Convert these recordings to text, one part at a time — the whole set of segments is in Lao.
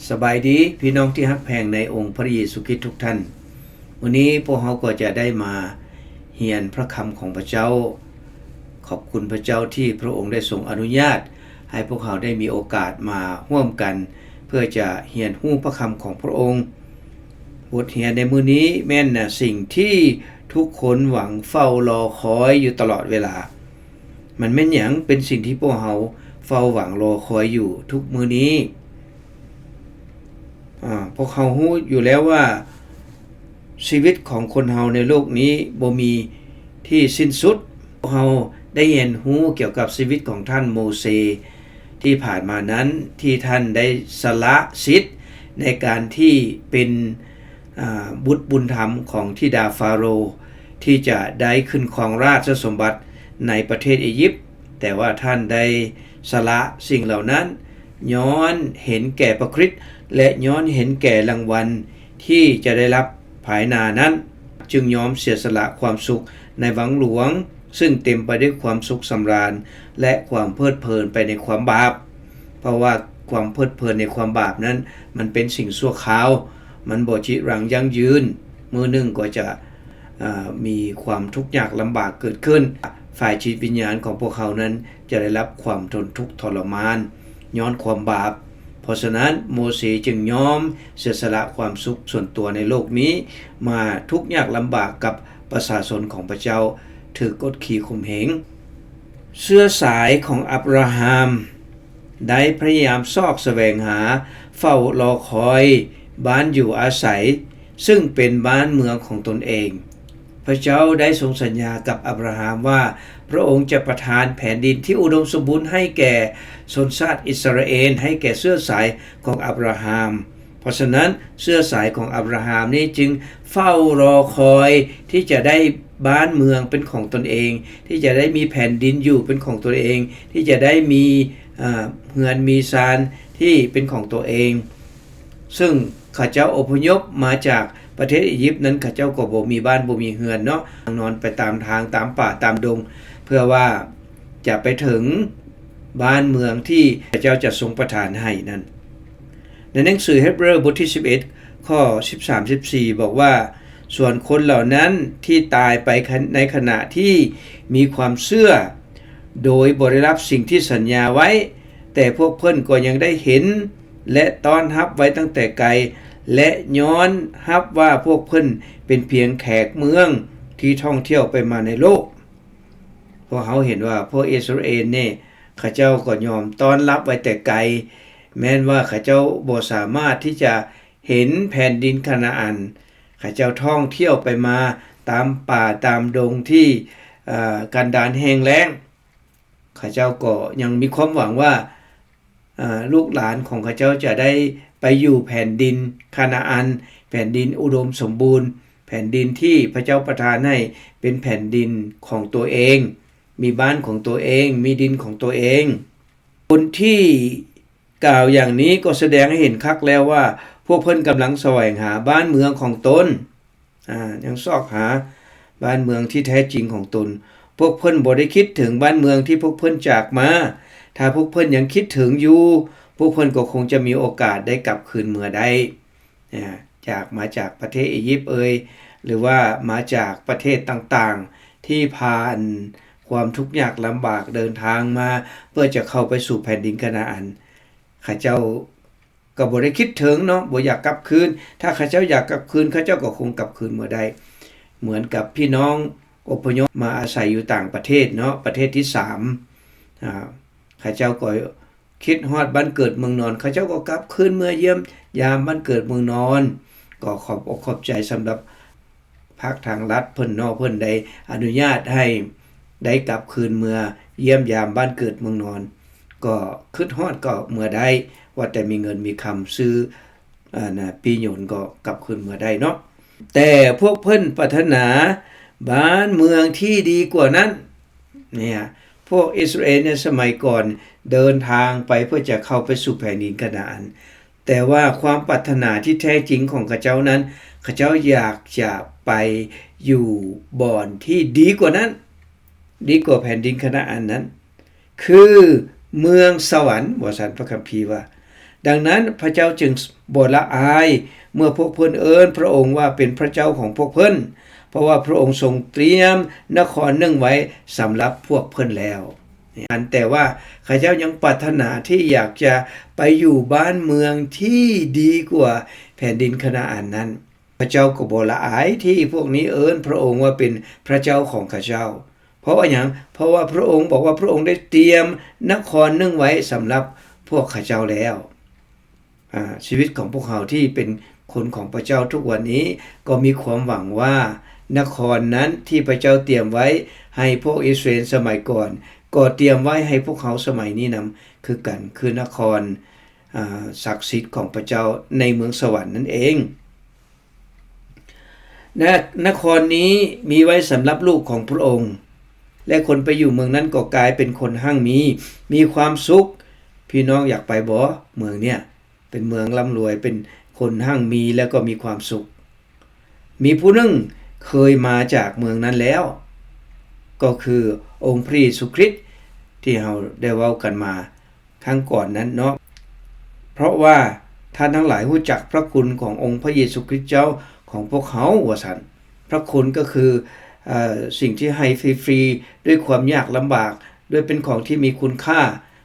ສະບາຍດີພີ່ນ້ອງທີ່ຮັກແພງໃນອົງພະເຢຊູຄຣິດທຸກທ່ານ. ມື້ນີ້ພວກເຮົາກໍຈະໄດ້ມາຮຽນພະຄຳຂອງພະເຈົ້າ. ຂອບຄຸນພະເຈົ້າທີ່ພະອົງໄດ້ຊົງອະນຸຍາດໃຫ້ພວກເຮົາໄດ້ມີໂອກາດມາຮ່ວມກັນ ເພື່ອຈະຮຽນຮູ້ພະຄຳຂອງພະອົງ. ບົດຮຽນໃນມື້ນີ້ແມ່ນສິ່ງທີ່ທຸກຄົນຫວັງເຝົ້າລໍຄອຍຢູ່ຕະຫຼອດເວລາ. ມັນແມ່ນຫຍັງເປັນສິ່ງທີ່ພວກເຮົາເຝົ້າຫວັງລໍຄອຍຢູ່ທຸກມື້ນີ້? ອາ ພວກເຮົາຮູ້ຢູ່ແລ້ວວ່າຊີວິດຂອງຄົນເຮົາໃນໂລກນີ້ບໍ່ມີທີ່ສິ້ນສຸດ. ພວກເຮົາໄດ້ຮຽນຮູ້ກ່ຽວກັບຊີວິດຂອງທ່ານໂມເຊທີ່ຜ່ານມານັ້ນ ທີ່ທ່ານໄດ້ສະຫຼະສິດໃນການທີ່ເປັນ ອາ ບຸດບຸນທຳຂອງທິດາຟາໂຣ ທີ່ຈະໄດ້ຂຶ້ນຄອງລາຊະສົມບັດໃນປະເທດອີຢິບ, ແຕ່ວ່າທ່ານໄດ້ສະຫຼະສິ່ງເຫຼົ່ານັ້ນ ຍ້ອນເຫັນແກ່ພະຄຣິດ ແລະ ຍ້ອນເຫັນແກ່ລາງວັນທີ່ຈະໄດ້ຮັບພາຍໜ້ານັ້ນ, ຈຶ່ງຍອມເສຍສະຫຼະຄວາມສຸກໃນວັງຫຼວງ ຊຶ່ງເຕັມໄປດ້ວຍຄວາມສຸກສຳລານ ແລະ ຄວາມເພີດເພີນໄປໃນຄວາມບາບ. ເພາະວ່າຄວາມເພີດເພີນໃນຄວາມບາບນັ້ນ ມັນເປັນສິ່ງຊົ່ວຄາວ, ມັນບໍ່ຈີລັງຢັ້ງຢືນ, ມື້ໜຶ່ງກໍຈະ ເອີ ມີຄວາມທຸກຍາກລຳບາກເກີດຂຶ້ນ. ຝ່າຍຈິດວິນຍານຂອງພວກເຮົານັ້ນຈະໄດ້ຮັບຄວາມທົນທຸກທໍລະມານຍ້ອນຄວາມບາບ. ເພາະສະນັ້ນ ໂມເຊຈຶ່ງຍອມເສຍສະຫຼະຄວາມສຸກສ່ວນຕົວໃນໂລກນີ້ ມາທຸກຍາກລຳບາກກັບປະຊາຊົນຂອງພະເຈົ້າຖືກກົດຂີ່ຂົ່ມເຫງ. ເຊື້ອສາຍຂອງອັບຣາຮາມ ໄດ້ພະຍາຍາມຊອກສະແຫວງຫາ, ເຝົ້າລໍຄອຍບ້ານຢູ່ອາໄສ, ຊຶ່ງເປັນບ້ານເມືອງຂອງຕົນເອງ. ພະເຈົ້າໄດ້ຊົງສັນຍາກັບອັບຣາຮາມວ່າ ພະອົງຈະປະທານແຜ່ນດິນທີ່ອຸດົມສົມບູນໃຫ້ແກ່ຊົນຊາດອິດສະຣາເອນ, ໃຫ້ແກ່ເຊື້ອສາຍຂອງອັບຣາຮາມ. ເພາະສະນັ້ນ ເຊື້ອສາຍຂອງອັບຣາຮາມນີ້ຈຶ່ງເຝົ້າລໍຄອຍທີ່ຈະໄດ້ບ້ານເມືອງເປັນຂອງຕົນເອງ, ທີ່ຈະໄດ້ມີແຜ່ນດິນຢູ່ເປັນຂອງຕົນເອງ, ທີ່ຈະໄດ້ມີ ເອີ ເຮືອນມີຊານທີ່ເປັນຂອງຕົວເອງ. ຊຶ່ງເຂົາເຈົ້າອົບພະຍົບມາຈາກປະເທດອີຢິບນັ້ນ ເຂົາເຈົ້າກໍບໍ່ມີບ້ານບໍ່ມີເຮືອນເນາະ, ນອນໄປຕາມທາງ, ຕາມປ່າ, ຕາມດົງ, ເພື່ອວ່າຈະໄປເຖິງບ້ານເມືອງທີ່ພະເຈົ້າຈະຊົງປະທານໃຫ້ນັ້ນ. ໃນໜັງສືເຮັບເຣີບົດທີສິບເອັດ ຂໍ້ສິບສາມ ສິບສີ່ ບອກວ່າ, ສ່ວນຄົນເຫຼົ່ານັ້ນທີ່ຕາຍໄປໃນຂະນະທີ່ມີຄວາມເຊື່ອ ໂດຍບໍ່ໄດ້ຮັບສິ່ງທີ່ສັນຍາໄວ້, ແຕ່ພວກເພິ່ນກໍຍັງໄດ້ເຫັນ ແລະ ຕ້ອນຮັບໄວ້ຕັ້ງແຕ່ໄກ, ແລະ ຍ້ອນຮັບວ່າພວກເພິ່ນເປັນພຽງແຂກເມືອງທີ່ທ່ອງທ່ຽວໄປມາໃນໂລກ. ພວກເຮົາເຫັນວ່າພວກອິດສະຣາເອນນີ້ ເຂົາເຈົ້າກໍຍອມຕ້ອນຮັບໄວ້ແຕ່ໄກ, ແມ່ນວ່າເຂົາເຈົ້າບໍ່ສາມາດທີ່ຈະເຫັນແຜ່ນດິນຄານາອັນ, ເຂົາເຈົ້າທ່ອງທ່ຽວໄປມາຕາມປ່າຕາມດົງທີ່ ເອີ ກັນດານແຫ້ງແລ້ງ. ເຂົາເຈົ້າກໍຍັງມີຄວາມຫວັງວ່າ ເອີ ລູກຫຼານຂອງເຂົາເຈົ້າຈະໄດ້ໄປຢູ່ແຜ່ນດິນຄານາອັນ, ແຜ່ນດິນອຸດົມສົມບູນ, ແຜ່ນດິນທີ່ພະເຈົ້າປະທານໃຫ້ເປັນແຜ່ນດິນຂອງຕົວເອງ, ມີບ້ານຂອງຕົວເອງ, ມີດິນຂອງຕົວເອງ. ຄົນທີ່ ກ່າວຢ່າງນີ້ກໍສະແດງໃຫ້ເຫັນຄັກແລ້ວວ່າ ພວກເພິ່ນກຳລັງສະແຫວງຫາບ້ານເມືອງຂອງຕົນ, ອາ, ຍັງຊອກຫາບ້ານເມືອງທີ່ແທ້ຈິງຂອງຕົນ. ພວກເພິ່ນບໍ່ໄດ້ຄິດເຖິງບ້ານເມືອງທີ່ພວກເພິ່ນຈາກມາ. ຖ້າພວກເພິ່ນຍັງຄິດເຖິງຢູ່, ພວກເພິ່ນກໍຄົງຈະມີໂອກາດໄດ້ກັບຄືນເມືອໄດ້. ຈາກ ມາຈາກປະເທດອີຢິບເອີຍ ຫຼືວ່າມາຈາກປະເທດຕ່າງໆ ທີ່ຜ່ານຄວາມທຸກຍາກລຳບາກເດີນທາງມາ ເພື່ອຈະເຂົ້າໄປສູ່ແຜ່ນດິນຄານາອັນ, ເຂົາເຈົ້າກໍບໍ່ໄດ້ຄິດເຖິງເນາະ, ບໍ່ຢາກກັບຄືນ. ຖ້າເຂົາເຈົ້າຢາກກັບຄືນ, ເຂົາເຈົ້າກໍຄົງກັບຄືນເມືອໄດ້. ເໝືອນກັບພີ່ນ້ອງອົບພະຍົບມາອາໄສຢູ່ຕ່າງປະເທດເນາະ, ປະເທດທີສາມ, ອາ, ເຂົາເຈົ້າກໍ ຄິດຮອດບ້ານເກີດເມືອງນອນ, ເຂົາເຈົ້າກໍກັບຄືນເມືອຢ້ຽມຢາມບ້ານເກີດເມືອງນອນ. ກໍຂອບອົກຂອບໃຈສຳລັບພາກທາງລັດເພິ່ນເນາະ, ເພິ່ນໄດ້ອະນຸຍາດໃຫ້ໄດ້ກັບຄືນເມືອຢ້ຽມຢາມບ້ານເກີດເມືອງນອນ. ກໍຄິດຮອດກໍເມືອໄດ້, ວ່າແຕ່ມີເງິນມີຄຳຊື້ ອັນນ່າ ປີ້ຍົນກໍກັບຄືນເມືອໄດ້ເນາະ. ແຕ່ພວກເພິ່ນປາດຖະໜາບ້ານເມືອງທີ່ດີກວ່ານັ້ນ. ເນຍ ພວກອິດສະຣາເອນໃນສະໄໝກ່ອນເດີນທາງໄປເພື່ອຈະເຂົ້າໄປສູ່ແຜ່ນດິນຄານາອັນ, ແຕ່ວ່າຄວາມປາດຖະໜາທີ່ແທ້ຈິງຂອງເຂົາເຈົ້ານັ້ນ, ເຂົາເຈົ້າຢາກຈະໄປຢູ່ບ່ອນທີ່ດີກວ່ານັ້ນ, ດີກວ່າແຜ່ນດິນຄານາອັນນັ້ນ, ຄືເມືອງສະຫວັນ, ວ່າຊັ້ນ, ພະຄຳພີວ່າ ດັ່ງນັ້ນ ພະເຈົ້າຈຶ່ງບໍ່ລະອາຍເມື່ອພວກເພິ່ນເອີ້ນພະອົງວ່າເປັນພະເຈົ້າຂອງພວກເພິ່ນ, ເພາະວ່າພະອົງຊົງຕຽມນະຄອນໜຶ່ງໄວ້ສຳລັບພວກເພິ່ນແລ້ວ. ອັນແຕ່ວ່າເຂົາເຈົ້າຍັງປາດຖະໜາທີ່ຢາກຈະໄປຢູ່ບ້ານເມືອງທີ່ດີກວ່າແຜ່ນດິນຄະນາອານນັ້ນ. ພະເຈົ້າກໍບໍ່ລະອາຍທີ່ພວກນີ້ເອີ້ນພະອົງວ່າເປັນພະເຈົ້າຂອງເຂົາເຈົ້າ. ເພາະວ່າຫຍັງ? ເພາະວ່າພະອົງບອກວ່າພະອົງໄດ້ຕຽມນະຄອນໜຶ່ງໄວ້ສຳລັບພວກເຂົາເຈົ້າແລ້ວ. ອາ ຊີວິດຂອງພວກເຮົາທີ່ເປັນຄົນຂອງພະເຈົ້າທຸກວັນນີ້ ກໍມີຄວາມຫວັງວ່ານະຄອນນັ້ນທີ່ພະເຈົ້າຕຽມໄວ້ໃຫ້ພວກອິດສະຣາເອນສະໄໝກ່ອນ ກໍຕຽມໄວ້ໃຫ້ພວກເຮົາສະໄໝນີ້ນຳຄືກັນ, ຄືນະຄອນ ອາ ສັກສິດຂອງພະເຈົ້າໃນເມືອງສະຫວັນນັ້ນເອງ. ນະ ນະຄອນນີ້ມີໄວ້ສຳລັບລູກຂອງພະອົງ ແລະ ຄົນໄປຢູ່ເມືອງນັ້ນກໍກາຍເປັນຄົນຮັ່ງມີ, ມີຄວາມສຸກ. ພີ່ນ້ອງຢາກໄປບໍ່? ເມືອງເນີ້ຍເປັນເມືອງລ່ຳລວຍ, ເປັນຄົນຮັ່ງມີ ແລ້ວກໍມີຄວາມສຸກ. ມີຜູ້ໜຶ່ງເຄີຍມາຈາກເມືອງນັ້ນແລ້ວ, ກໍຄືອົງພະເຢຊູຄຣິດທີ່ເຮົາໄດ້ເວົ້າກັນມາ ຄັ້ງກ່ອນນັ້ນເນາະ. ເພາະວ່າທ່ານທັງຫຼາຍຮູ້ຈັກພະຄຸນຂອງອົງພະເຢຊູຄຣິດເຈົ້າຂອງພວກເຮົາ ວ່າຊັ້ນ. ພະຄຸນກໍຄື ເອີ ສິ່ງທີ່ໃຫ້ຟຣີໆ ດ້ວຍຄວາມຍາກລຳບາກ, ດ້ວຍເປັນຂອງທີ່ມີຄຸນຄ່າ.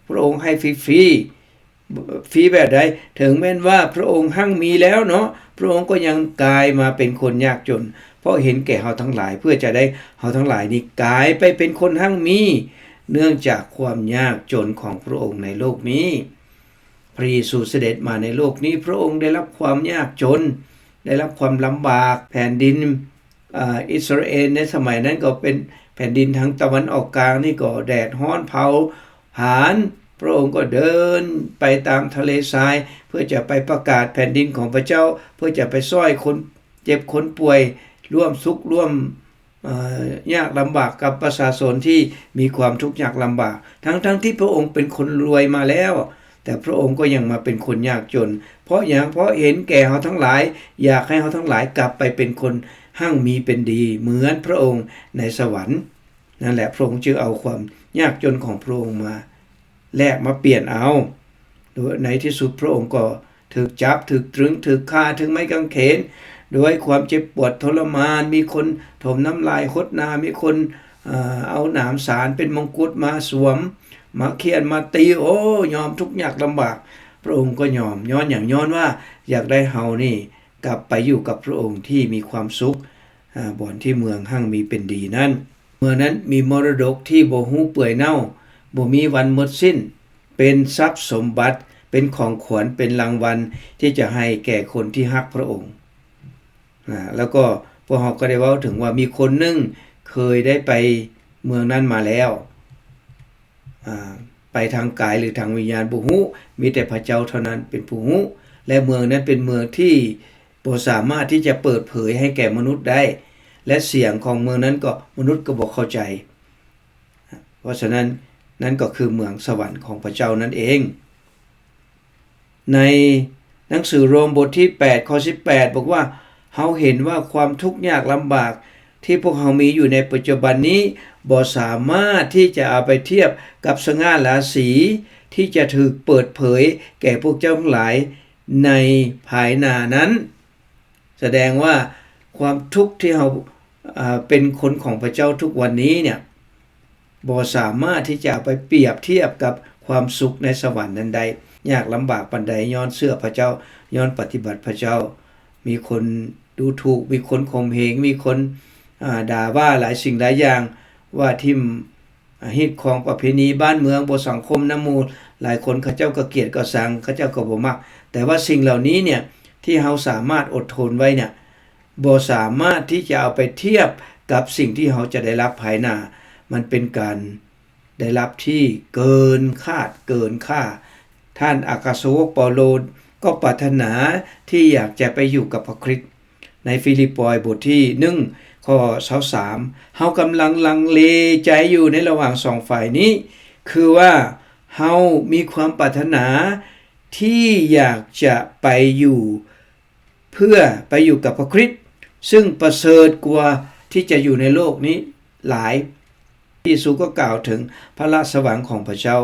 ພະອົງໃຫ້ຟຣີໆ. ຟຣີແບບໃດ? ເຖິງແມ່ນວ່າພະອົງຮັ່ງມີແລ້ວເນາະ, ພະອົງກໍຍັງກາຍມາເປັນຄົນຍາກຈົນ ເພາະເຫັນແກ່ເຮົາທັງຫຼາຍ, ເພື່ອຈະໄດ້ເຮົາທັງຫຼາຍນີ້ກາຍໄປເປັນຄົນຮັ່ງມີ. ເນື່ອງຈາກຄວາມຍາກຈົນຂອງພະອົງໃນໂລກນີ້, ພະເຢຊູສະເດັດມາໃນໂລກນີ້, ພະອົງໄດ້ຮັບຄວາມຍາກຈົນ, ໄດ້ຮັບຄວາມລຳບາກ. ແຜ່ນດິນ ອາ ອິດສະຣາເອນໃນສະໄໝນັ້ນກໍເປັນແຜ່ນດິນທາງຕາເວັນອອກກາງນີ້ກໍແດດຮ້ອນເຜົາຜານ. ພະອົງກໍເດີນໄປຕາມທະເລຊາຍ ເພື່ອຈະໄປປະກາດແຜ່ນດິນຂອງພະເຈົ້າ, ເພື່ອຈະໄປຊ່ອຍຄົນເຈັບຄົນປ່ວຍ, ຮ່ວມທຸກຮ່ວມ ເອີ ຍາກລຳບາກກັບປະຊາຊົນທີ່ມີຄວາມທຸກຍາກລຳບາກ, ທັງໆທີ່ພະອົງເປັນຄົນລວຍມາແລ້ວ, ແຕ່ພະອົງກໍຍັງມາເປັນຄົນຍາກຈົນ. ເພາະຫຍັງ? ເພາະເຫັນແກ່ເຮົາທັງຫຼາຍ, ຢາກໃຫ້ເຮົາທັງຫຼາຍກັບໄປເປັນຄົນຮັ່ງມີເປັນດີເໝືອນພະອົງໃນສະຫວັນ. ນັ້ນແຫຼະ, ພະອົງຈຶ່ງເອົາຄວາມຍາກຈົນຂອງພະອົງມາ ແລກມາປ່ຽນເອົາ. ໂດຍໃນທີ່ສຸດພະອົງກໍຖືກຈັບ, ຖືກຕຶງ, ຖືກຄາ, ຖືກໄມ້ກາງເຂນ, ດ້ວຍຄວາມເຈັບປວດທໍລະມານ, ມີຄົນຖົມນ້ຳລາຍຫົດໜ້າ, ມີຄົນ ເອີ ເອົາໜາມສານເປັນມົງກຸດມາສວມ, ມາຂ້ຽນ, ມາຕີ, ໂອ້ ຍອມທຸກຍາກລຳບາກ, ພະອົງກໍຍອມ. ຍ້ອນຫຍັງ? ຍ້ອນວ່າຢາກໄດ້ເຮົານີ້ກັບໄປຢູ່ກັບພະອົງທີ່ມີຄວາມສຸກ, ອາ, ບ່ອນທີ່ເມືອງຮັ່ງມີເປັນດີນັ້ນ. ເມືອງນັ້ນມີມໍລະດົກທີ່ບໍ່ຮູ້ເປື່ອຍເນົ່າ, ບໍ່ມີວັນໝົດສິ້ນ, ເປັນຊັບສົມບັດ, ເປັນຂອງຂວັນ, ເປັນລາງວັນທີ່ຈະໃຫ້ແກ່ຄົນທີ່ຮັກພະອົງ. ອາ, ແລ້ວກໍພວກເຮົາກໍໄດ້ເວົ້າເຖິງວ່າມີຄົນໜຶ່ງເຄີຍໄດ້ໄປເມືອງນັ້ນມາແລ້ວ, ອາ, ໄປທາງກາຍ ຫຼື ທາງວິນຍານບໍ່ຮູ້, ມີແຕ່ພະເຈົ້າເທົ່ານັ້ນເປັນຜູ້ຮູ້. ແລະ ເມືອງນັ້ນເປັນເມືອງທີ່ບໍ່ສາມາດທີ່ຈະເປີດເຜີຍໃຫ້ແກ່ມະນຸດໄດ້, ແລະ ສຽງຂອງເມືອງນັ້ນກໍ ມະນຸດກໍບໍ່ເຂົ້າໃຈ. ເພາະສະນັ້ນ, ນັ້ນກໍຄືເມືອງສະຫວັນຂອງພະເຈົ້ານັ້ນເອງ. ໃນໜັງສືໂຣມບົດທີແປດ ຂໍ້ສິບແປດ ບອກວ່າ, ເຮົາເຫັນວ່າຄວາມທຸກຍາກລຳບາກທີ່ພວກເຮົາມີຢູ່ໃນປັດຈຸບັນນີ້ ບໍ່ສາມາດທີ່ຈະເອົາໄປທຽບກັບສະຫງ່າລາສີທີ່ຈະຖືກເປີດເຜີຍແກ່ພວກເຈົ້າທັງຫຼາຍໃນພາຍໜ້ານັ້ນ. ສະແດງວ່າຄວາມທຸກທີ່ເຮົາ, ເອີ, ເປັນຄົນຂອງພະເຈົ້າທຸກວັນນີ້ເນຍ, ບໍ່ສາມາດທີ່ຈະເອົາໄປປຽບທຽບກັບຄວາມສຸກໃນສະຫວັນນັ້ນໄດ້. ຍາກລຳບາກປານໃດ ຍ້ອນເຊື່ອພະເຈົ້າ, ຍ້ອນປະຕິບັດພະເຈົ້າ. ມີຄົນດູຖູກ, ມີຄົນຂົ່ມເຫງ, ມີຄົນ, ອາ, ດ່າວ່າຫຼາຍສິ່ງຫຼາຍຢ່າງ, ວ່າຖິ້ມ ອາ, ຮີດຄອງປະເພນີບ້ານເມືອງ, ບໍ່ສັງຄົມນຳໝູ່, ຫຼາຍຄົນເຂົາເຈົ້າກໍກຽດກໍຊັງ, ເຂົາເຈົ້າກໍບໍ່ມັກ. ແຕ່ວ່າສິ່ງເຫຼົ່ານີ້ເນຍ ທີ່ເຮົາສາມາດອົດທົນໄວ້ເນຍ, ບໍ່ສາມາດທີ່ຈະເອົາໄປທຽບກັບສິ່ງທີ່ເຮົາຈະໄດ້ຮັບພາຍໜ້າ. ມັນເປັນການໄດ້ຮັບທີ່ເກີນຄາດເກີນຄ່າ. ທ່ານອັກຄະສາວົກເປົາໂລກໍປາດຖະໜາທີ່ຢາກຈະໄປຢູ່ກັບພະຄຣິດ. ໃນຟີລິບປອຍບົດທີໜຶ່ງ ຂໍ້ຊາວສາມ ເຮົາກຳລັງລັງເລໃຈຢູ່ໃນລະຫວ່າງສອງຝ່າຍນີ້, ຄືວ່າເຮົາມີຄວາມປາດຖະໜາທີ່ຢາກຈະໄປຢູ່ ເພື່ອໄປຢູ່ກັບພະຄຣິດ, ຊຶ່ງປະເສີດກວ່າທີ່ຈະຢູ່ໃນໂລກນີ້ຫຼາຍ. ເຢຊູກໍກ່າວເຖິງພະລາຊະວັງຂອງພະເຈົ້າ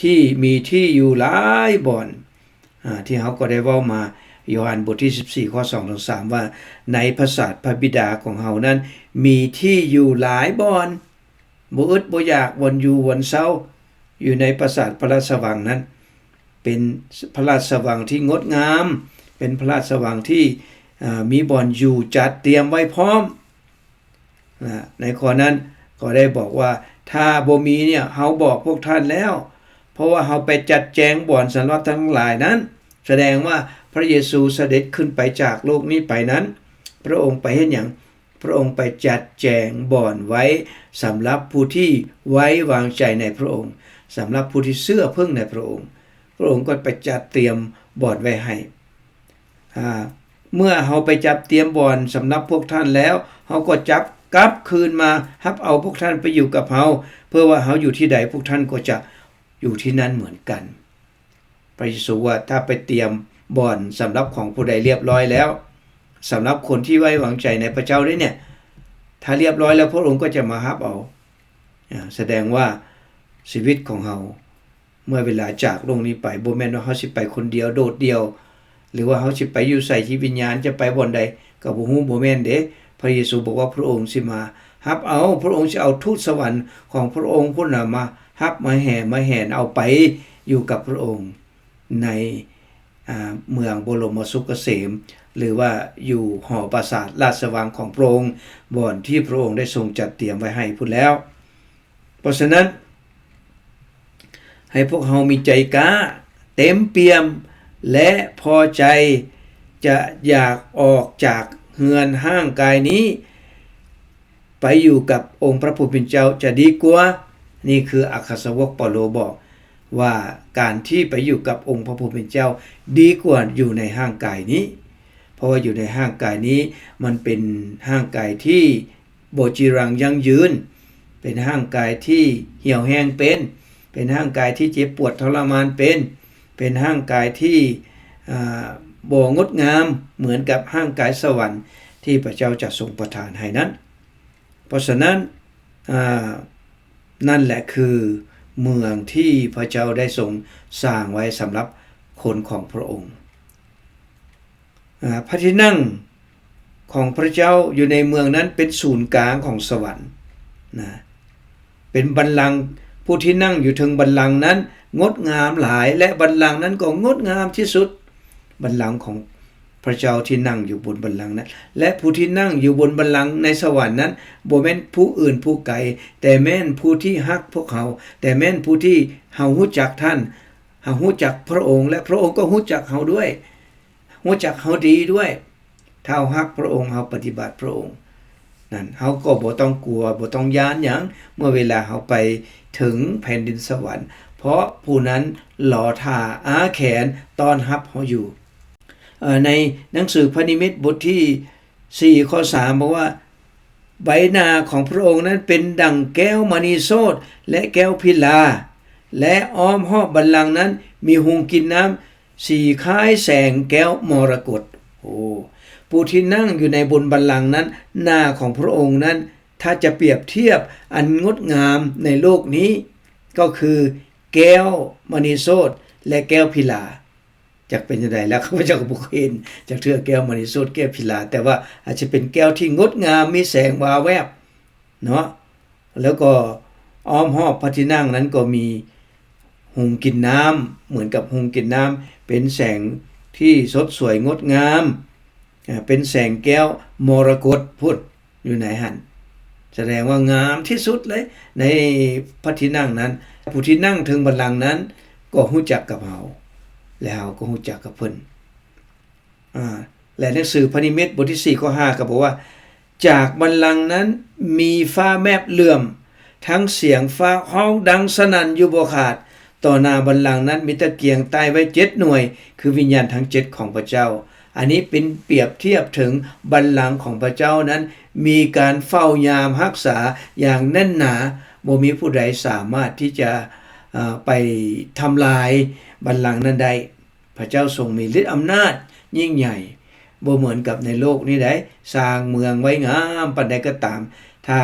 ທີ່ມີທີ່ຢູ່ຫຼາຍບ່ອນ, ອາ ທີ່ເຮົາກໍໄດ້ເວົ້າມາ ໂຢຮັນບົດທີສິບສີ່ ຂໍ້ສອງເຖິງສາມ ວ່າ ໃນປາສາດພະບິດາຂອງເຮົານັ້ນ ມີທີ່ຢູ່ຫຼາຍບ່ອນ ບໍ່ອຶດບໍ່ຢາກ ບ່ອນຢູ່ບ່ອນເຊົາ ຢູ່ໃນປາສາດພະລາຊະວັງນັ້ນ ເປັນພະລາຊະວັງທີ່ງົດງາມ ເປັນພະລາຊະວັງທີ່ ເອີ ມີບ່ອນຢູ່ຈັດຕຽມໄວ້ພ້ອມ. ນະ ໃນຂໍ້ນັ້ນກໍໄດ້ບອກວ່າ ຖ້າບໍ່ມີເນຍ ເຮົາບອກພວກທ່ານແລ້ວ ເພາະວ່າເຮົາໄປຈັດແຈງບ່ອນສຳລັບທ່ານທັງຫຼາຍນັ້ນ ສະແດງວ່າພະເຢຊູສະເດັດຂຶ້ນໄປຈາກໂລກນີ້ໄປນັ້ນ ພະອົງໄປເຮັດຫຍັງ? ພະອົງໄປຈັດແຈງບ່ອນໄວ້ສຳລັບຜູ້ທີ່ໄວ້ວາງໃຈໃນພະອົງ, ສຳລັບຜູ້ທີ່ເຊື່ອເພິ່ງໃນພະອົງ, ພະອົງກໍໄປຈັດຕຽມບ່ອນໄວ້ໃຫ້. ອາ ເມື່ອເຮົາໄປຈັດຕຽມບ່ອນສຳລັບພວກທ່ານແລ້ວ, ເຮົາກໍຈັບກັບຄືນມາຮັບເອົາພວກທ່ານໄປຢູ່ກັບເຮົາ, ເພື່ອວ່າເຮົາຢູ່ທີ່ໃດ, ພວກທ່ານກໍຈະຢູ່ທີ່ນັ້ນເໝືອນກັນ. ພະເຢຊູວ່າ ຖ້າໄປຕຽມບ່ອນສຳລັບຂອງຜູ້ໃດລຽບຮ້ອຍແລ້ວ, ສຳລັບຄົນທີ່ໄວ້ວາງໃຈໃນພະເຈົ້າເດ້ເນຍ, ຖ້າລຽບຮ້ອຍແລ້ວ ພະອົງກໍຈະມາຮັບເອົາ. ອາ ສະແດງວ່າຊີວິດຂອງເຮົາ ເມື່ອເວລາຈາກໂລກນີ້ໄປ ບໍ່ແມ່ນວ່າເຮົາຊິໄປຄົນດຽວ ໂດດດ່ຽວ ຫຼືວ່າເຮົາຊິໄປຢູ່ໃສ ຈິດວິນຍານຈະໄປບ່ອນໃດ ກໍບໍ່ຮູ້ ບໍ່ແມ່ນເດ້. ພະເຢຊູບອກວ່າພະອົງຊິມາຮັບເອົາ, ພະອົງຊິເອົາທູດສະຫວັນຂອງພະອົງພຸ້ນນະ ມາຮັບ ມາແຫ່ ມາແຫນເອົາໄປຢູ່ກັບພະອົງໃນ ອາ ເມືອງບໍລົມມະສຸກກະເສມ ຫຼືວ່າຢູ່ຫໍປາສາດລາຊະວັງຂອງພະອົງ ບ່ອນທີ່ພະອົງໄດ້ຊົງຈັດຕຽມໄວ້ໃຫ້ພຸ້ນແລ້ວ. ເພາະສະນັ້ນ ໃຫ້ພວກເຮົາມີໃຈກ້າ, ເຕັມປ່ຽມ ແລະ ພໍໃຈຈະຢາກອອກຈາກເຮືອນຮ່າງກາຍນີ້ ໄປຢູ່ກັບອົງພະຜູ້ເປັນເຈົ້າຈະດີກວ່າ. ນີ້ຄືອັກຄະສາວົກເປົາໂລບອກວ່າ ການທີ່ໄປຢູ່ກັບອົງພະຜູ້ເປັນເຈົ້າດີກວ່າຢູ່ໃນຮ່າງກາຍນີ້, ເພາະວ່າຢູ່ໃນຮ່າງກາຍນີ້ມັນເປັນຮ່າງກາຍທີ່ ບໍ່ຈີລັງຢັ້ງຢືນ, ເປັນຮ່າງກາຍທີ່ຫ່ຽວແຫ້ງເປັນ, ເປັນຮ່າງກາຍທີ່ເຈັບປວດທໍລະມານເປັນ, ເປັນຮ່າງກາຍທີ່ ອາ ບໍ່ງົດງາມເໝືອນກັບຮ່າງກາຍສະຫວັນທີ່ພະເຈົ້າຈະຊົງປະທານໃຫ້ນັ້ນ. ເພາະສະນັ້ນ ອາ ນັ້ນແຫຼະຄືເມືອງທີ່ພະເຈົ້າໄດ້ຊົງສ້າງໄວ້ສຳລັບຄົນຂອງພະອົງ. ອາ ພະທີ່ນັ່ງຂອງພະເຈົ້າຢູ່ໃນເມືອງນັ້ນເປັນສູນກາງຂອງສະຫວັນນະ, ເປັນບັນລັງ, ຜູ້ທີ່ນັ່ງຢູ່ເທິງບັນລັງນັ້ນງົດງາມຫຼາຍ ແລະ ບັນລັງນັ້ນກໍງົດງາມທີ່ສຸດ. ບັນລັງຂອງພະເຈົ້າທີ່ນັ່ງຢູ່ບົນບັນລັງນັ້ນ ແລະ ຜູ້ທີ່ນັ່ງຢູ່ບົນບັນລັງໃນສະຫວັນນັ້ນ ບໍ່ແມ່ນຜູ້ອື່ນຜູ້ໄກ, ແຕ່ແມ່ນຜູ້ທີ່ຮັກພວກເຮົາ, ແຕ່ແມ່ນຜູ້ທີ່ເຮົາຮູ້ຈັກທ່ານ, ເຮົາຮູ້ຈັກພະອົງ ແລະ ພະອົງກໍຮູ້ຈັກເຮົາດ້ວຍ. ຮູ້ຈັກເຮົາດີດ້ວຍ. ຖ້າເຮົາຮັກພະອົງ, ເຮົາປະຕິບັດພະອົງນັ້ນ, ເຮົາກໍບໍ່ຕ້ອງກົວ, ບໍ່ຕ້ອງຢ້ານຫຍັງ ເມື່ອເວລາເຮົາໄປເຖິງແຜ່ນດິນສະຫວັນ, ເພາະຜູ້ນັ້ນລໍຖ້າອ້າແຂນຕ້ອນຮັບເຮົາຢູ່. ເອີ ໃນໜັງສືພະນິມິດບົດທີສີ່ ຂໍ້ສາມ ບອກວ່າ ໃບໜ້າຂອງພະອົງນັ້ນເປັນດັ່ງແກ້ວມະນີໂສດ ແລະ ແກ້ວພິລາ ແລະ ອ້ອມຮອບບັນລັງນັ້ນມີໂຮງກິນນ້ຳ ສີຄ້າຍແສງແກ້ວມໍລະກົດ. ໂອ້ ຜູ້ທີ່ນັ່ງຢູ່ໃນບົນບັນລັງນັ້ນ, ໜ້າຂອງພະອົງນັ້ນ, ຖ້າຈະປຽບທຽບອັນງົດງາມໃນໂລກນີ້ ກໍຄືແກ້ວມະນີໂສດ ແລະ ແກ້ວພິລາ. ຈັກເປັນຈັ່ງໃດແລ້ວ ຂ້າພະເຈົ້າກໍບໍ່ເຄີຍເຫັນຈັກເທື່ອ ແກ້ວມະນີໂສດ ແກ້ວພິລາ, ແຕ່ວ່າອາດຈະເປັນແກ້ວທີ່ງົດງາມ ມີແສງວາວແວບເນາະ. ແລ້ວກໍອ້ອມຮອບພະທີ່ນັ່ງນັ້ນກໍມີໂຮງກິນນ້ຳ ເໝືອນກັບໂຮງກິນນ້ຳ ເປັນແສງທີ່ສົດສວຍງົດງາມ, ເປັນແສງແກ້ວມໍລະກົດພຸ້ນ ຢູ່ໃນຫັ້ນ. ສະແດງວ່າງາມທີ່ສຸດເລີຍໃນພະທີ່ນັ່ງນັ້ນ. ຜູ້ທີ່ນັ່ງເທິງບັນລັງນັ້ນກໍຮູ້ຈັກກັບເຮົາ ແລະ ເຮົາກໍຮູ້ຈັກກັບເພິ່ນ. ອາ ແລະ ໜັງສືພະນິມິດບົດທີສີ່ ຂໍ້ຫ້າ ກໍບອກວ່າ ຈາກບັນລັງນັ້ນມີຟ້າແມບເຫຼື້ອມ ທັງສຽງຟ້າຮ້ອງດັງສະໜັ່ນຢູ່ບໍ່ຂາດ. ຕໍ່ໜ້າບັນລັງນັ້ນມີຕະກຽງໄຕ້ໄວ້ເຈັດໜ່ວຍ ຄືວິນຍານທັງເຈັດຂອງພະເຈົ້າ. ອັນນີ້ເປັນປຽບທຽບເຖິງບັນລັງຂອງພະເຈົ້ານັ້ນມີການເຝົ້າຍາມຮັກສາຢ່າງແໜ້ນໜາ, ບໍ່ມີຜູ້ໃດສາມາດທີ່ຈະ ເອີ ໄປທຳລາຍບັນລັງນັ້ນໄດ້. ພະເຈົ້າຊົງມີລິດອຳນາດຍິ່ງໃຫຍ່ ບໍ່ເໝືອນກັບໃນໂລກນີ້ໃດ. ສ້າງເມືອງໄວ້ງາມປານໃດກໍຕາມ, ຖ້າ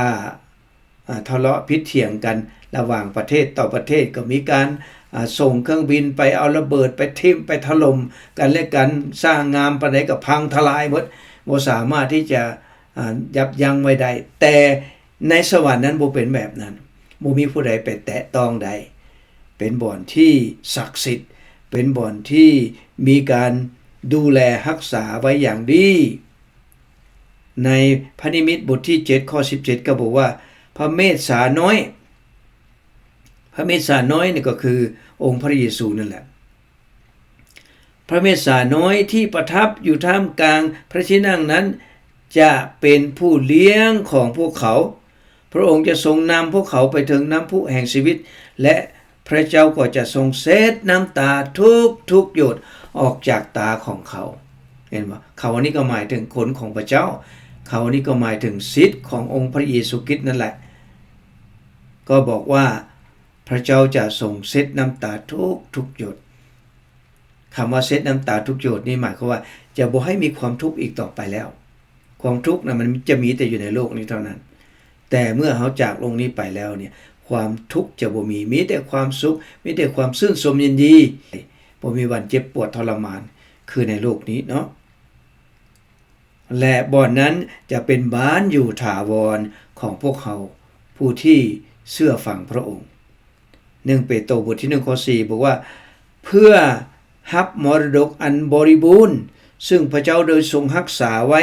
ອາ ທະເລາະຜິດຖຽງກັນລະຫວ່າງປະເທດຕໍ່ປະເທດ ກໍມີການ ອາ ສົ່ງເຄື່ອງບິນໄປເອົາລະເບີດໄປຖິ້ມໄປຖະຫຼົ່ມກັນແລະກັນ, ສ້າງງາມປານໃດກໍພັງທະລາຍໝົດ, ບໍ່ສາມາດທີ່ຈະ ອາ ຢັບຢັ້ງໄວ້ໄດ້. ແຕ່ໃນສະຫວັນນັ້ນບໍ່ເປັນແບບນັ້ນ, ບໍ່ມີຜູ້ໃດໄປແຕະຕ້ອງໄດ້. ເປັນບ່ອນທີ່ສັກສິດ, ເປັນບ່ອນທີ່ມີການດູແລຮັກສາໄວ້ຢ່າງດີ. ໃນພະນິມິດບົດທີເຈັດ ຂໍ້ສິບເຈັດ ກໍບອກວ່າ ພະເມດສານ້ອຍ, ພະເມດສານ້ອຍນີ້ກໍຄືອົງພະເຢຊູນັ້ນແຫຼະ. ພະເມດສານ້ອຍທີ່ປະທັບຢູ່ທ່າມກາງພະທີ່ນັ່ງນັ້ນ ຈະເປັນຜູ້ລ້ຽງຂອງພວກເຂົາ. ພະອົງຈະຊົງນຳພວກເຂົາໄປເຖິງນ້ຳພຸແຫ່ງຊີວິດ ແລະ ພະເຈົ້າກໍຈະຊົງເຊັດນ້ຳຕາທຸກໆຫຍົດອອກຈາກຕາຂອງເຂົາ. ເຫັນບໍ່? ເຂົານີ້ກໍໝາຍເຖິງຄົນຂອງພະເຈົ້າ, ເຂົານີ້ກໍໝາຍເຖິງສິດຂອງອົງພະເຢຊູຄຣິດນັ້ນແຫຼະ. ກໍບອກວ່າ ພະເຈົ້າຈະຊົງເຊັດນ້ຳຕາທຸກໆຫຍົດ. ຄຳວ່າເຊັດນ້ຳຕາທຸກຫຍົດນີ້ໝາຍຄວາມວ່າຈະບໍ່ໃຫ້ມີຄວາມທຸກອີກຕໍ່ໄປແລ້ວ. ຄວາມທຸກນະ ມັນຈະມີແຕ່ຢູ່ໃນໂລກນີ້ເທົ່ານັ້ນ, ແຕ່ເມື່ອເຮົາຈາກໂລກນີ້ໄປແລ້ວນີ້ ຄວາມທຸກຈະບໍ່ມີ, ມີແຕ່ຄວາມສຸກ, ມີແຕ່ຄວາມຊື່ນຊົມຍິນດີ, ບໍ່ມີວັນເຈັບປວດທໍລະມານຄືໃນໂລກນີ້ເນາະ. ແລະ ບ່ອນນັ້ນຈະເປັນບ້ານຢູ່ຖາວອນຂອງພວກເຮົາຜູ້ທີ່ເຊື່ອຟັງພະອົງ. ໜຶ່ງເປໂຕບົດທີໜຶ່ງ ຂໍ້ສີ່ ບອກວ່າ ເພື່ອຮັບມໍລະດົກອັນບໍລິບູນ ຊຶ່ງພະເຈົ້າໄດ້ຊົງຮັກສາໄວ້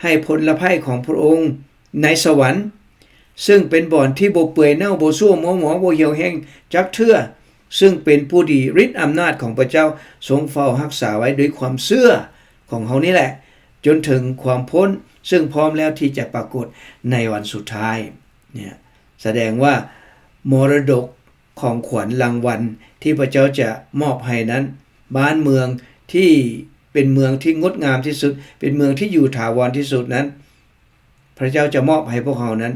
ໃຫ້ພົນລະໄພຂອງພະອົງໃນສະຫວັນ, ຊຶ່ງເປັນບ່ອນທີ່ບໍ່ເປື່ອຍເນົ່າ, ບໍ່ຊົ່ວມົວໝອງ, ບໍ່ຫ່ຽວແຫ້ງຈັກເທື່ອ, ຊຶ່ງເປັນຜູ້ທີ່ລິດອຳນາດຂອງພະເຈົ້າຊົງເຝົ້າຮັກສາໄວ້ດ້ວຍຄວາມເຊື່ອຂອງເຮົານີ້ແຫຼະ ຈົນເຖິງຄວາມພົ້ນ, ຊຶ່ງພ້ອມແລ້ວທີ່ຈະປາກົດໃນວັນສຸດທ້າຍ. ເນຍ ສະແດງວ່າມໍລະດົກ ຂອງຂວັນລາງວັນທີ່ພະເຈົ້າຈະມອບໃຫ້ນັ້ນ, ບ້ານເມືອງທີ່ເປັນເມືອງທີ່ງົດງາມທີ່ສຸດ, ເປັນເມືອງທີ່ຢູ່ຖາວອນທີ່ສຸດນັ້ນ, ພະເຈົ້າຈະມອບໃຫ້ພວກເຮົານັ້ນ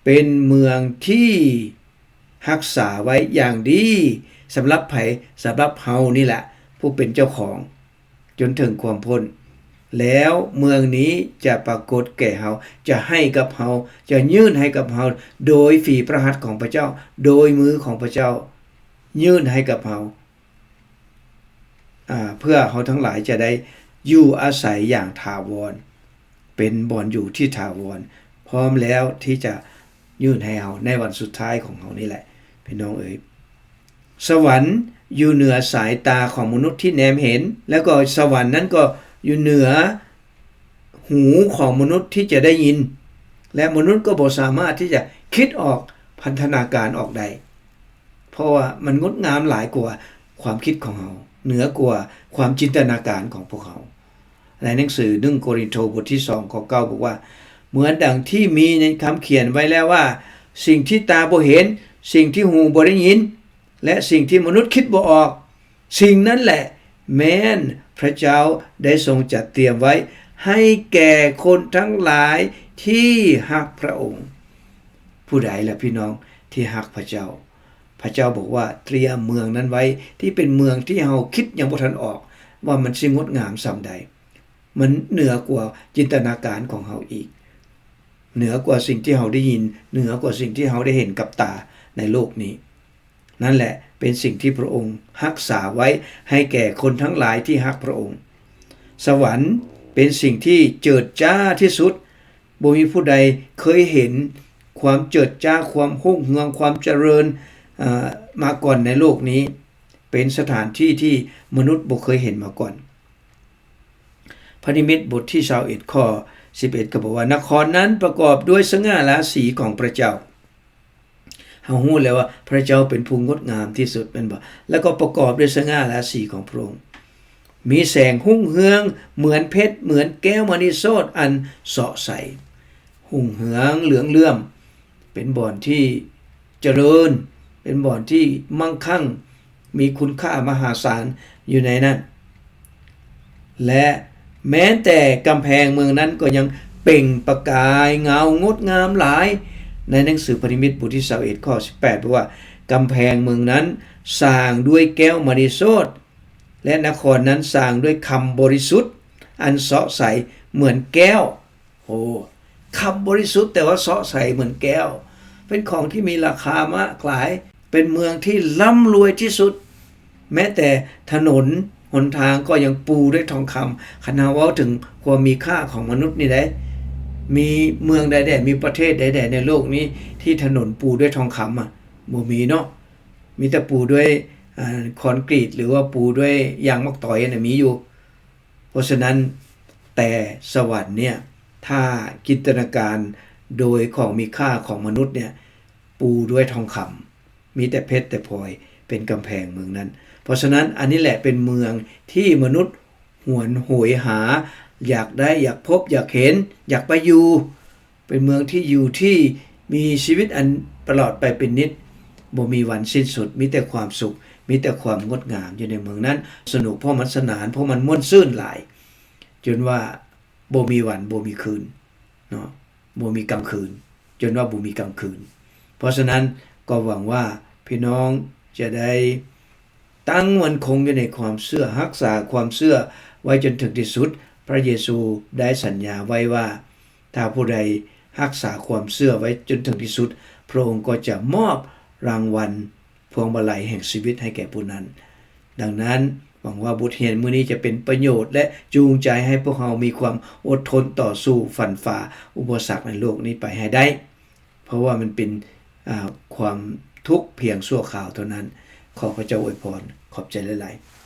ເປັນເມືອງທີ່ຮັກສາໄວ້ຢ່າງດີ. ສຳລັບໃຜ? ສຳລັບເຮົານີ້ແຫຼະ ຜູ້ເປັນເຈົ້າຂອງ. ຈົນເຖິງຄວາມພົ້ນ. ແລ້ວເມືອງນີ້ຈະປາກົດແກ່ເຮົາ, ຈະໃຫ້ກັບເຮົາ, ຈະຍື່ນໃຫ້ກັບເຮົາ ໂດຍຝີພະຫັດຂອງພະເຈົ້າ, ໂດຍມືຂອງພະເຈົ້າຍື່ນໃຫ້ກັບເຮົາ, ອາ, ເພື່ອເຮົາທັງຫຼາຍຈະໄດ້ຢູ່ອາໄສຢ່າງຖາວອນ, ເປັນບ່ອນຢູ່ທີ່ຖາວອນ, ພ້ອມແລ້ວທີ່ຈະຍື່ນໃຫ້ເຮົາໃນວັນສຸດທ້າຍຂອງເຮົານີ້ແຫຼະ ພີ່ນ້ອງເອີຍ. ສະຫວັນຢູ່ເໜືອສາຍຕາຂອງມະນຸດທີ່ແນມເຫັນ, ແລ້ວກໍສະຫວັນນັ້ນກໍຢູ່ເໜືອຫູຂອງມະນຸດທີ່ຈະໄດ້ຍິນ, ແລະ ມະນຸດກໍບໍ່ສາມາດທີ່ຈະຄິດອອກ, ພັນທະນາການອອກໄດ້, ເພາະວ່າມັນງົດງາມຫຼາຍກວ່າຄວາມຄິດຂອງເຮົາ, ເໜືອກວ່າຄວາມຈິນຕະນາການຂອງພວກເຮົາ. ໃນໜັງສືໜຶ່ງໂກລິນໂທ ບົດທີສອງ ຂໍ້ເກົ້າ ບອກວ່າ, ເໝືອນດັ່ງທີ່ມີໃນຄຳຂຽນໄວ້ແລ້ວວ່າ, ສິ່ງທີ່ຕາບໍ່ເຫັນ, ສິ່ງທີ່ຫູບໍ່ໄດ້ຍິນ, ແລະ ສິ່ງທີ່ມະນຸດຄິດບໍ່ອອກ, ສິ່ງນັ້ນແຫຼະແມ່ນພະເຈົ້າໄດ້ຊົງຈັດຕຽມໄວ້ໃຫ້ແກ່ຄົນທັງຫຼາຍທີ່ຮັກພະອົງ. ຜູ້ໃດລະ ພີ່ນ້ອງ ທີ່ຮັກພະເຈົ້າ? ພະເຈົ້າບອກວ່າ ຕຽມເມືອງນັ້ນໄວ້ ທີ່ເປັນເມືອງທີ່ເຮົາຄິດຍັງບໍ່ທັນອອກວ່າມັນຊິງົດງາມສ່ຳໃດ. ມັນເໜືອກວ່າຈິນຕະນາການຂອງເຮົາອີກ, ເໜືອກວ່າສິ່ງທີ່ເຮົາໄດ້ຍິນ, ເໜືອກວ່າສິ່ງທີ່ເຮົາໄດ້ເຫັນກັບຕາໃນໂລກນີ້. ນັ້ນແຫຼະເປັນສິ່ງທີ່ພະອົງຮັກສາໄວ້ໃຫ້ແກ່ຄົນທັງຫຼາຍທີ່ຮັກພະອົງ. ສະຫວັນເປັນສິ່ງທີ່ເຈີດຈ້າທີ່ສຸດ. ບໍ່ມີຜູ້ໃດເຄີຍເຫັນຄວາມເຈີດຈ້າ, ຄວາມຮຸ່ງເຮືອງ, ຄວາມຈະເລີນ, ເອີ, ມາກ່ອນໃນໂລກນີ້. ເປັນສະຖານທີ່ທີ່ມະນຸດບໍ່ເຄີຍເຫັນມາກ່ອນ. ພະນິມິດບົດທີຊາວເອັດ ຂໍ້ສິບເອັດ ກໍບອກວ່າ, ນະຄອນນັ້ນປະກອບດ້ວຍສະຫງ່າລາສີຂອງພະເຈົ້າ. ເຮົາຮູ້ແລ້ວວ່າພະເຈົ້າເປັນຜູ້ງົດງາມທີ່ສຸດ, ແມ່ນບໍ່? ແລ້ວກໍປະກອບດ້ວຍສະຫງ່າລາສີຂອງພະອົງ. ມີແສງຮຸ່ງເຮືອງເໝືອນເພັດ, ເໝືອນແກ້ວມະນີໂສດອັນເຊາະໃສ. ຮຸ່ງເຮືອງເຫຼືອງເຫຼື້ອມ, ເປັນບ່ອນທີ່ຈະເລີນ, ເປັນບ່ອນທີ່ມັ່ງຄັ່ງ, ມີຄຸນຄ່າມະຫາສານຢູ່ໃນນັ້ນ. ແລະ ແມ້ນແຕ່ກຳແພງເມືອງນັ້ນກໍຍັງເປັ່ງປະກາຍເງົາງົດງາມຫຼາຍ. ໃນໜັງສືພະນິມິດບົດທີຊາວເອັດ ຂໍ້ສິບແປດ ບອກວ່າ, ກຳແພງເມືອງນັ້ນສ້າງດ້ວຍແກ້ວມະນີໂສດ, ແລະ ນະຄອນນັ້ນສ້າງດ້ວຍຄຳບໍລິສຸດອັນເຊາະໃສເໝືອນແກ້ວ. ໂອ້ ຄຳບໍລິສຸດ ແຕ່ວ່າເຊາະໃສເໝືອນແກ້ວ, ເປັນຂອງທີ່ມີລາຄາມາກຫຼາຍ, ເປັນເມືອງທີ່ລ່ຳລວຍທີ່ສຸດ, ແມ້ແຕ່ຖະໜົນຫົນທາງກໍຍັງປູດ້ວຍທອງຄຳ. ຄັນເຮົາເວົ້າເຖິງຄວາມມີຄ່າຂອງມະນຸດນີ້ໃດ໋ ມີເມືອງໃດແດ່ ມີປະເທດໃດແດ່ໃນໂລກນີ້ທີ່ຖະໜົນປູດ້ວຍທອງຄຳອະ? ບໍ່ມີເນາະ. ມີແຕ່ປູດ້ວຍ ອາ ຄອນກຣີດ ຫຼືວ່າປູດ້ວຍຢາງໝາກຕອຍນະ ມີຢູ່. ເພາະສະນັ້ນ ແຕ່ສະຫວັນເນ່ຍ ຖ້າຈິນຕະນາການໂດຍຂອງມີຄ່າຂອງມະນຸດເນ່ຍ ປູດ້ວຍທອງຄຳ ມີແຕ່ເພັດແຕ່ພລອຍເປັນກຳແພງເມືອງນັ້ນ. ເພາະສະນັ້ນ ອັນນີ້ແຫຼະເປັນເມືອງທີ່ມະນຸດຫວນໂຫຍຫາ ຢາກໄດ້ ຢາກພົບ ຢາກເຫັນ ຢາກໄປຢູ່. ເປັນເມືອງທີ່ຢູ່ທີ່ມີຊີວິດອັນຕະຫຼອດໄປເປັນນິດ ບໍ່ມີວັນສິ້ນສຸດ ມີແຕ່ຄວາມສຸກ ມີແຕ່ຄວາມງົດງາມຢູ່ໃນເມືອງນັ້ນ. ສະໜຸກ ເພາະມັນສະໜານ ເພາະມັນມ່ວນຊື່ນຫຼາຍ ຈົນວ່າບໍ່ມີວັນບໍ່ມີຄືນເນາະ ບໍ່ມີກາງຄືນ ຈົນວ່າບໍ່ມີກາງຄືນ. ເພາະສະນັ້ນ ກໍຫວັງວ່າພີ່ນ້ອງຈະໄດ້ ຕັ້ງໝັ້ນຄົງຢູ່ໃນຄວາມເຊື່ອ, ຮັກສາຄວາມເຊື່ອໄວ້ຈົນເຖິງທີ່ສຸດ. ພະເຢຊູໄດ້ສັນຍາໄວ້ວ່າ ຖ້າຜູ້ໃດຮັກສາຄວາມເຊື່ອໄວ້ຈົນເຖິງທີ່ສຸດ, ພະອົງກໍຈະມອບລາງວັນພວງມາໄລແຫ່ງຊີວິດໃຫ້ແກ່ຜູ້ນັ້ນ. ດັ່ງນັ້ນ, ຫວັງວ່າບົດຮຽນມື້ນີ້ຈະເປັນປະໂຫຍດ ແລະ ຈູງໃຈໃຫ້ພວກເຮົາມີຄວາມອົດທົນຕໍ່ສູ້ຟັນຝ່າອຸປະສັກໃນໂລກນີ້ໄປໃຫ້ໄດ້. ເພາະວ່າມັນເປັນ ອາ ຄວາມທຸກພຽງຊົ່ວຄາວເທົ່ານັ້ນ. ຂໍພະເຈົ້າອວຍພອນ. ຂອບໃຈຫຼາຍໆ.